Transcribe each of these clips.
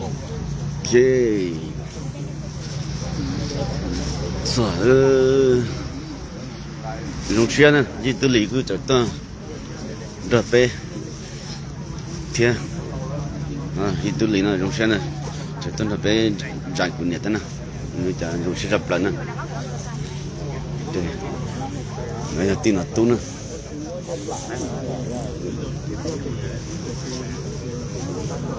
Ok. Txog, zoo siab na, Yij Tub Lis kuj tseem tuaj nrog peb thiab. Yij Tub Lis no zoo siab na, tseem tuaj nrog peb zais kuv niam thiab na. Nws cov zoo siab tshaj plaws na. No yog tij Nom Tub na.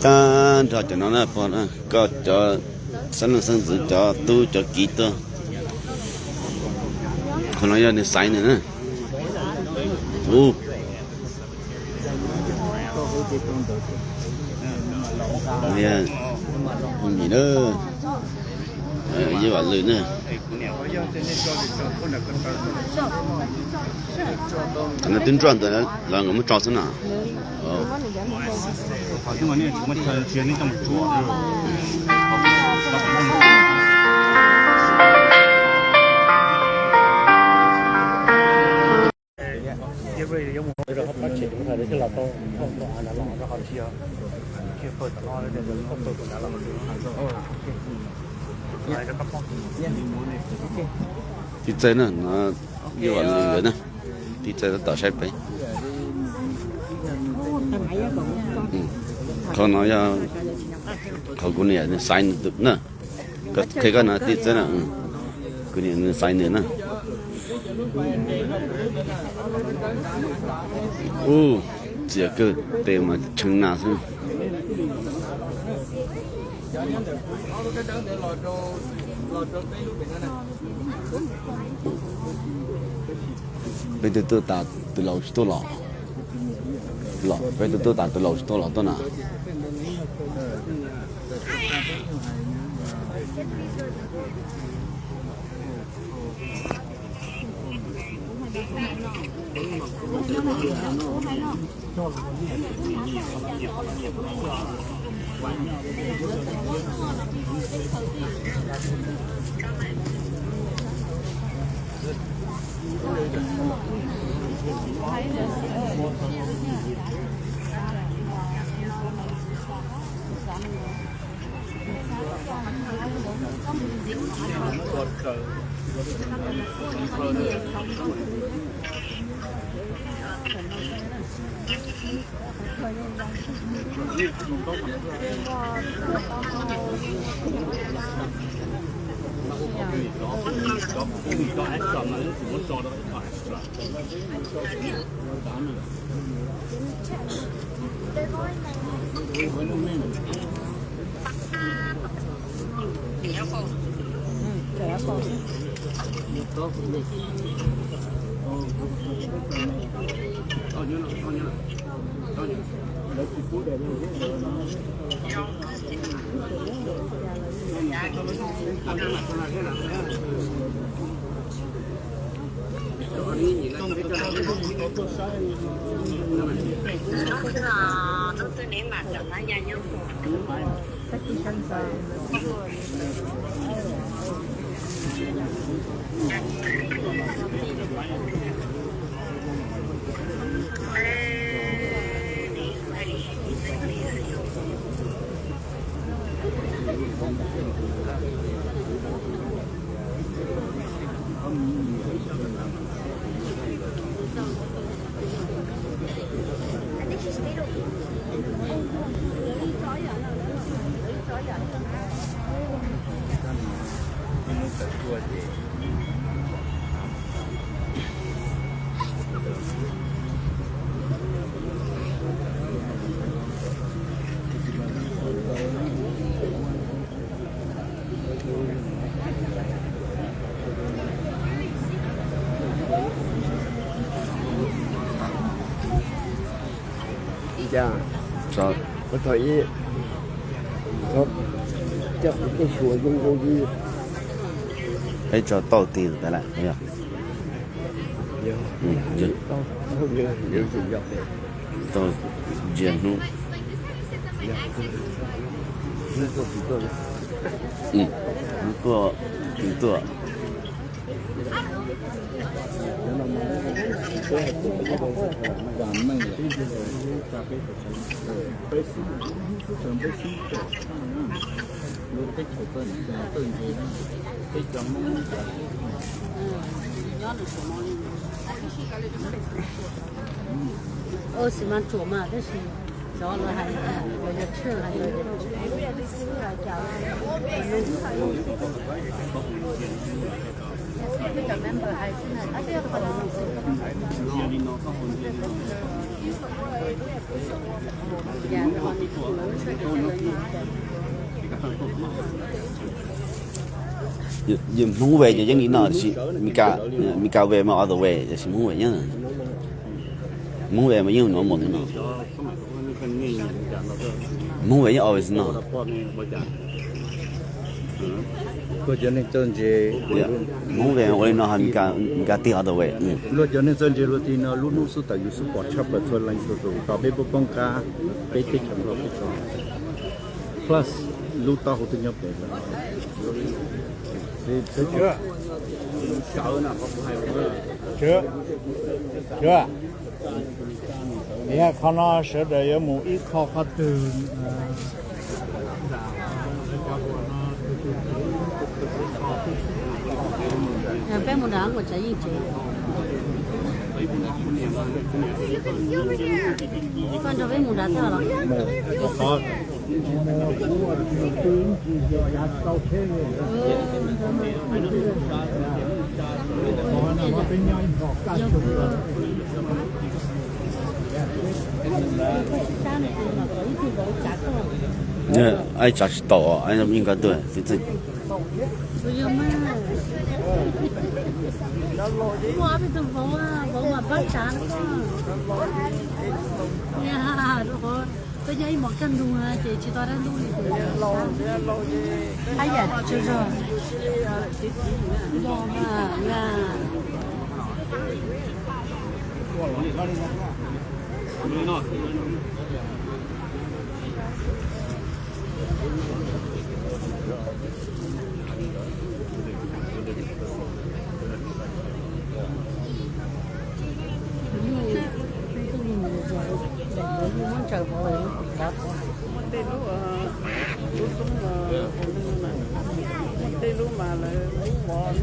Tag nrho cov no na, pog, koj cov xeeb leej xeeb ntxwv, cov tub cov kiv tuaj. Qhov no yog nws xaiv nws na. Ub, yog Yij Vam Lwm na. Qhov no twb nruaj ntawd los nkawd muab tso xwb na. Tij Txawj na, no Yij Vam Lwm na, Tij Txawj tab tom saib peb. Qhov no yog qhov kuv niam nws xaiv nws na. Qhia koj no Tij Txawj na, kuv niam nws xaiv nws na. Ub, txias kawg, tes mas tshee nas xwb. Peb twb tuaj tas tus laus tsis tuaj los, los peb twb tuaj tas tus laus tsis tuaj los tuaj na. Ib, peb tso tauj tig tas lawm. Tau ntsia hnub, hnub tuaj, hnub tuaj, hnub tuaj. Ua xi mas ruam mas tab sis cov lawv hais, lawv yog tshwj hais lawv. Yog Hmoob we ces yeej li no, Meskas, Meskas we mas other way, tiam sis Hmoob we yeej, Hmoob we mas yeej normal li no. Hmoob we yeej always no. Luag cov neeg txawj ntse, Hmoob we ua li no, Meskas tig other way. Luag cov neeg txawj ntse luag tig no, lub hnub xub tawm yus xub pom tshaj plaws txhua leej txhua tus, kom peb puab poob qab peb teb chaws Nplog peb tso. Plus lub taub hau twb nyob pem lawm. Qhov no sawv daws yuav mus ib qho qhov twg? Peb mus nram Nquam Tsav Yeej tsev. Koj nrog peb mus nrad thiab los? Ai tsav tsis tau, ai yeej koj tuaj. Koj nyob ib mos kaj ntug ces tsis tau dab ntub li. Haj yam tsaug zog. Muaj tej lub, lub xoob, muaj tej lub mas lawv lub vov,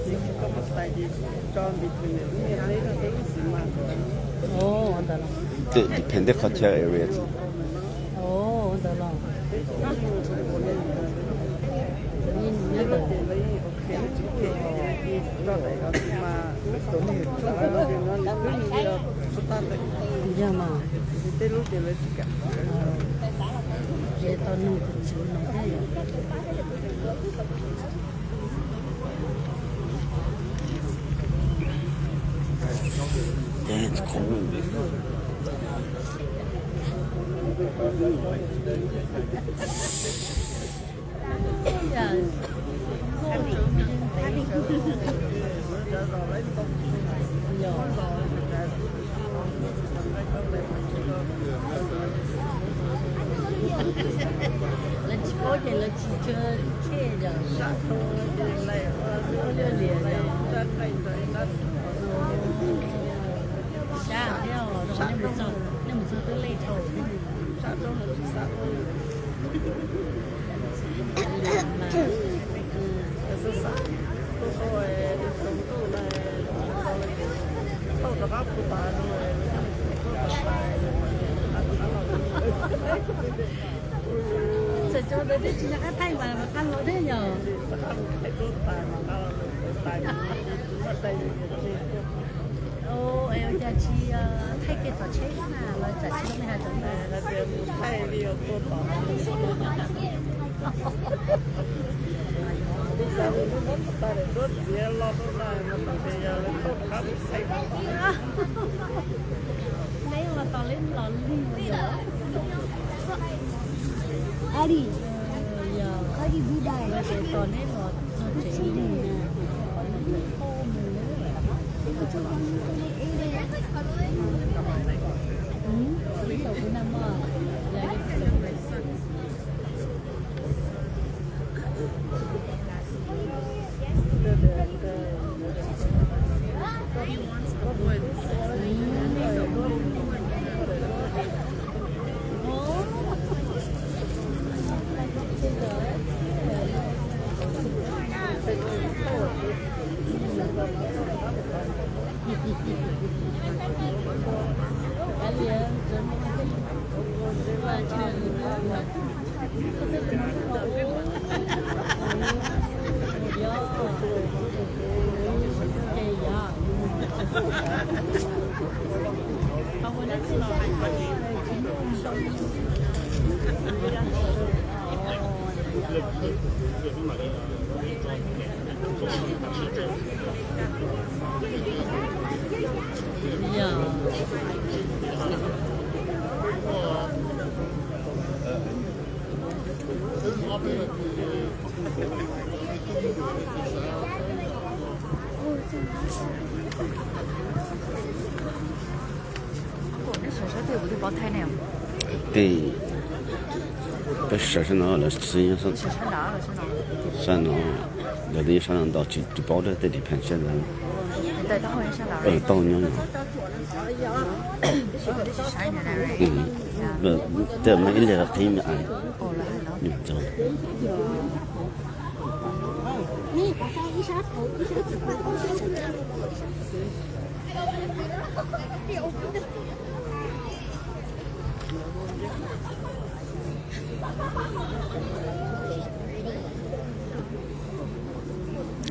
tej lub mas tso nti tsis niam lub niag teb no tej lub xis mas. Depend qhov chaw area. Yog mas. Tej lub ces lawv tsis kam. Tau nug tus tswv no thiab. Lawv tsis paub ces lawv tsis tshua care yom. Sab tau liaj liam, sab thiab, nej mus txog twb late dhau. Txawm tso ntawd thiab tsis nco qab thaij mas qab los thiab yog. Ua cas tsis thaij kiag tom tsheb na los tsam tsis tau nej hais rau na. Neb ua tos leb los lig yom. Yog tos neb los txog tsev li na. Ib tau kuv naj moj. Tej peb sawv sab no lawv xwb, sab no lawv twb nyob sab no ntau tsis paub tej dim phees sab ntawd. Tau nyob no. Tej muaj ib lig qhib me nyuam ntxaug.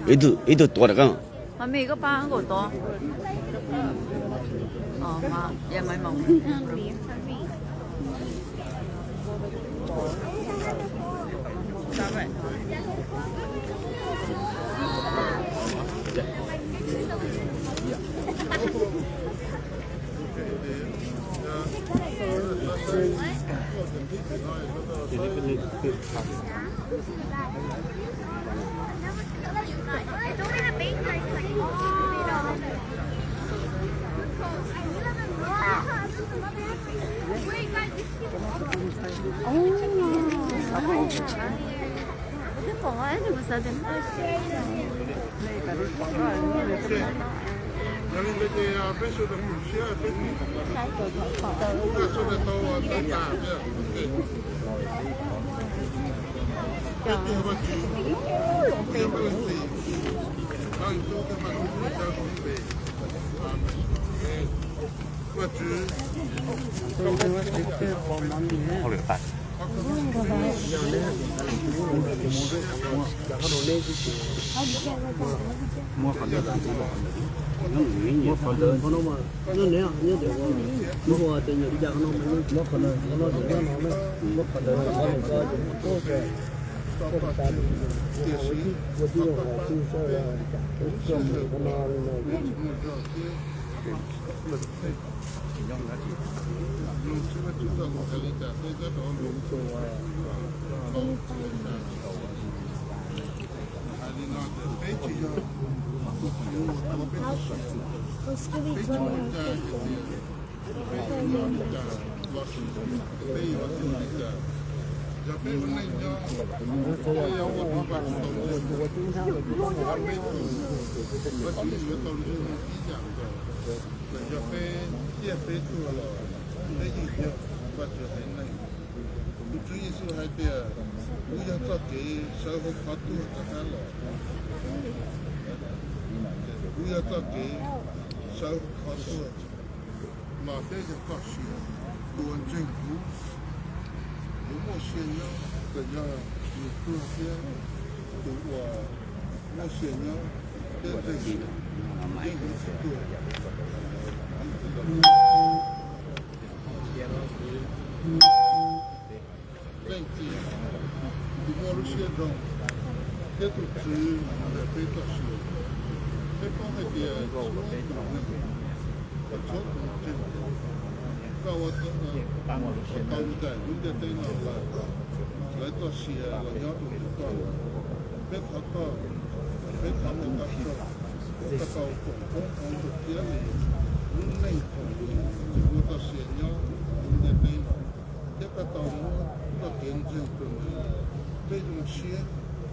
Ib tug tuav rau koj. Mami, koj pab nkaus tuav. Yog li ntawd ces peb sawv daws mus siab, peb sawv daws tau tawm tas, peb tus Vajtswv, peb tus Vajtswv, Vajtswv, tiam sis peb yuav ua li cas, yog peb ua neej nyob, peb yuav ua tus Vajtswv tau ntseeg, peb tus Vajtswv yuav tau ntseeg ib yam nkaus. Txawm yog peb ciaj peb tuag los peb yeej yog Vajtswv haiv neeg. Tus Tswv Yexus hais tias, kuv yog txoj kev sawv hauv qhov tuag rov qab los. Kuv yog txoj kev sawv hauv qhov tuag los thiab yog txoj sia. Tus uas ntseeg kuv, kuv muaj sia nyob, txawm yog nws tuag thiab. Tus uas muaj sia nyob thiab ntseeg kuv, yeej yuav tsis tuag. Leej txiv, tus muaj lub siab zoo, thiab tus Tswv ntawm peb txoj sia. Peb paub hais tias txhua tus neeg, txhua tus ntseeg, koj ua tau ncaim lub ntiaj teb no lawm, lawv txoj sia los nyob rau ntawm koj. Peb thov koj, peb thov mus koj txog, koj tau foom koob hmoov rau kiag li lub neej thaum ub txoj sia nyob lub ntiaj teb no, thiab koj tau muab txoj kev ntseeg rau nws. Peb zoo siab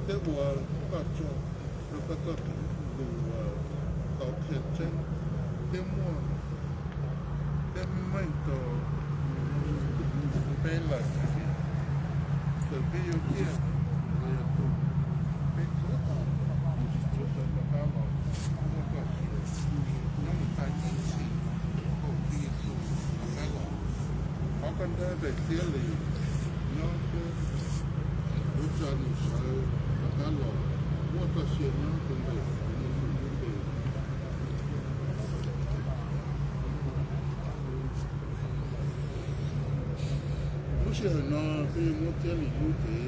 thiab ua koj tsaug rau koj txoj kev tus uas tau qhia tseeb thiab muaj thiab meej rau peb lawm hais tias txawm peb yuav ciaj los yog tuag, peb txhua tus tsis txhob sawv rov qab los muaj txoj sia nyob nws tag ib sim hauv Tswv Yexus rov qab los. Thov koj nrog daim txiaj li nyob thiab Tsa nws sawv rov qab los muaj txoj sia nyob rau ntawm Yexus lub npe. Lub sij hawm no peb yuav muab Txiab Lis lub cev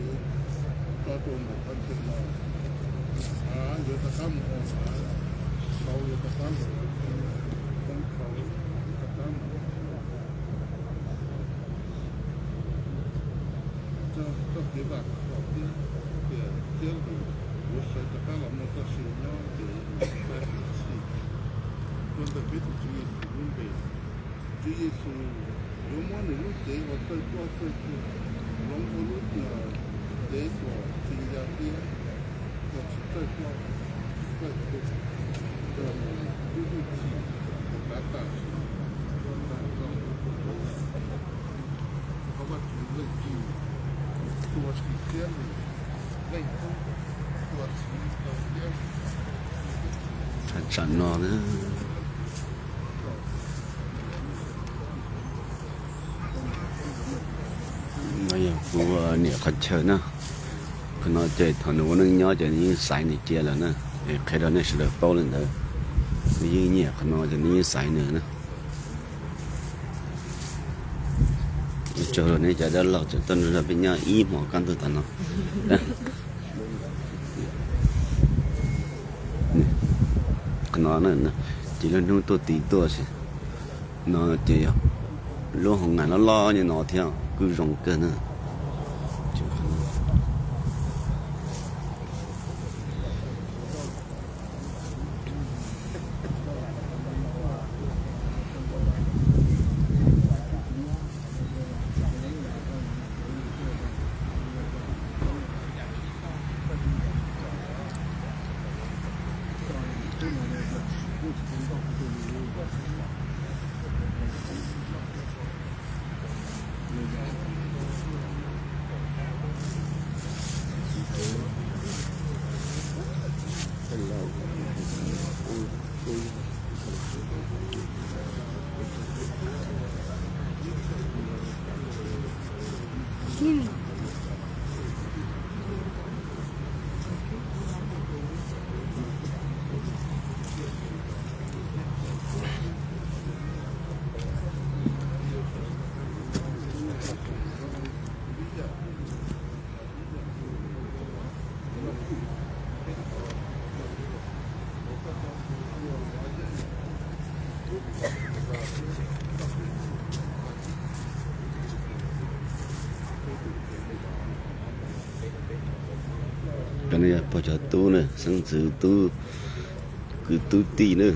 tso rau ntawm qhov chaw no, yuav rov qab mus ua hav, tau yuav rov qab mus ua, tau rov qab mus ua. Txoj kev vam khom thiab tias Txiab Lis yuav sawv rov qab los muaj txoj sia nyob ces nws xav tias txij rau ntawm peb tus Tswv Yexus lub npe. Tswv Yexus yuav muab nws lub cev uas txawj tuaj txawj ceg hloov ua lub cev uas tsis ya iab, uas tsis txawj tuaj tsis txawj ceg, rau nws lub hwj chim uas kav tam sim no. Thov Vajtswv leej txiv tua txim Txiab Lis, leej tub tua txim rau Txiab Lis. Tsam no na, no yog kuv niam qhov chaw na. Qhov no ces thaum nws ua neej nyob ces nws yeej xaiv nws cia lawm na. Es qhia rau nej sawv daws paub li ntawd. Nws yeej nyiam qhov no ces nws yeej xaiv nws na. Ua tsaug rau nej cov dab laug tseem tuaj nrog peb nyob ib hmos kaj ntug tas no. Qhov no ces lub hnub tuaj tiv tuaj xwb. No ces yog lub hoo ngais loj loj nyob no thiab kuj zoo kawg na. Cov no yog pog cov tub na, xeeb ntxwv tub, kwv tub tij na,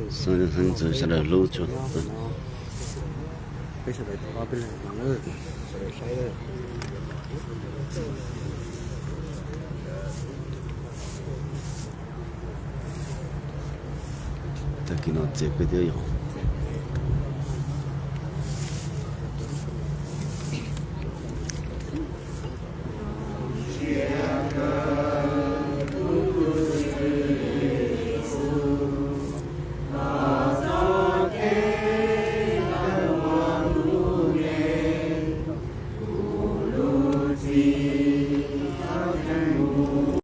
xeeb ntxwv sawv daws hlub tshua. Tag kis no txiav peb twb yog